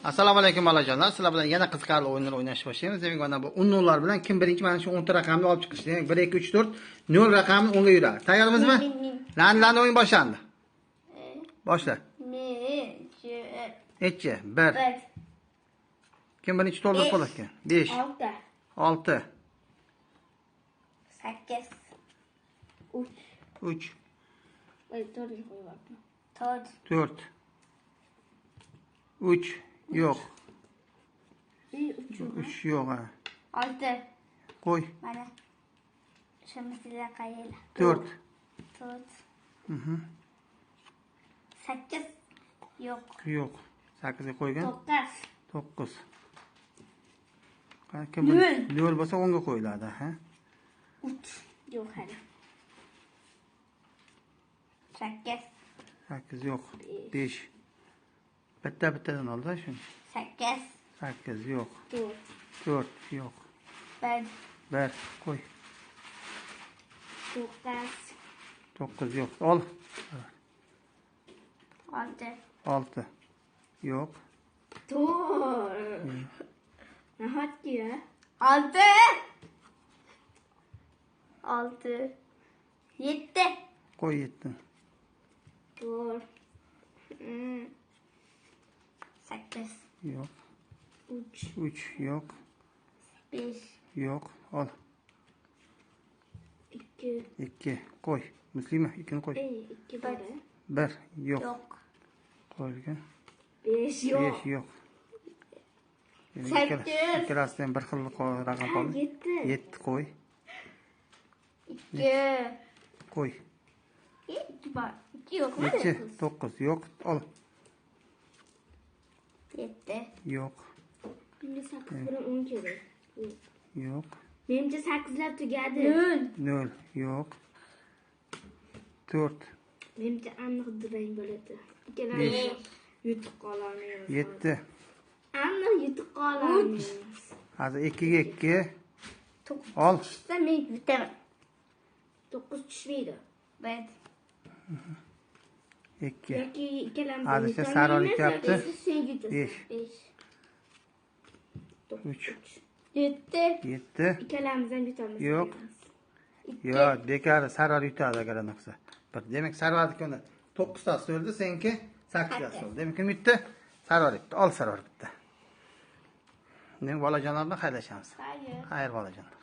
Assalomu alaykum bolajonlar. Sizlar bilan yana qiziqarli o'yinlar o'ynashni boshlaymiz. Demak, mana bu 10 bilan kim birinchi mana shu 10 ta raqamni olib chiqish. Demak, 1 2 3 4 0 raqamini o'ngga yuradi. Tayyormizmi? Lan o'yin boshlandi. Boshla. Nechi? 1. Kim birinchi to'ldirib qo'yar ekan? 5 6 8 3 3 4 4 3 yo'q. 3 yo'q ha. 6 Qo'y. Mana. Shunisiga qaranglar. 4 4 8 yo'q. Yo'q. 8 ga qo'ygan. 9 9. Qani kim 0 bo'lsa 10 ga qo'yiladi, ha? 3 yo'q hali. 8 8 yo'q. 5. Bitta bittadan oldi shuni. 8 8 yo'q. 4 4 yo'q. 1 1 qo'y. 9 9 yo'q. Ol. 6 6 yo'q. 4 Nahotki ya? 6 6 7 Qo'y 7. 4 8 Yo'q. 3 3 yo'q. 5 Yo'q. Ol. 2 2 qo'y. Muslima 2 ni qo'y. 2 1 1 yo'q. Yo'q. Qo'yilgan. 5 yo'q. 5 yo'q. 8 Ikkalasidan ham bir xil raqam qoldi. 7 7 qo'y. 2 Qo'y. 2 bor. 2 yo'qmi? Nechi? 9 yo'q. Ol. 7 Yo'q. Menga 8 bilan 10 kerak. Yo'q. Menimcha 8lar tugadi. 0 0 yo'q. 4 Menimcha aniq durang bo'ladi. Ikkalamiz yutib qolamiz. 7 Aniq yutib qolamiz. Hozir 2 ga 2. 9 Ol. tushsa men yutaman. 9 tushmaydi. 1 2 Yoki ikkalamiz Hozircha Sarvar yutyapti. Sen yutasan. 5 5 3 7 7 Ikkalamiz ham yutamiz. Yo'q. Yo'q, bekor Sarvar yutadi agar anaqa qilsa. Bir. Demak, Sarvarniki unda 9 tasi o'ldi, seniki 8 tasi o'ldi. Demak, kim yutdi? Sarvar yutdi. Ol Sarvar bitta. Demak, bolajonlar bilan xayrlashamiz. Xayr. Xayr bolajonlar.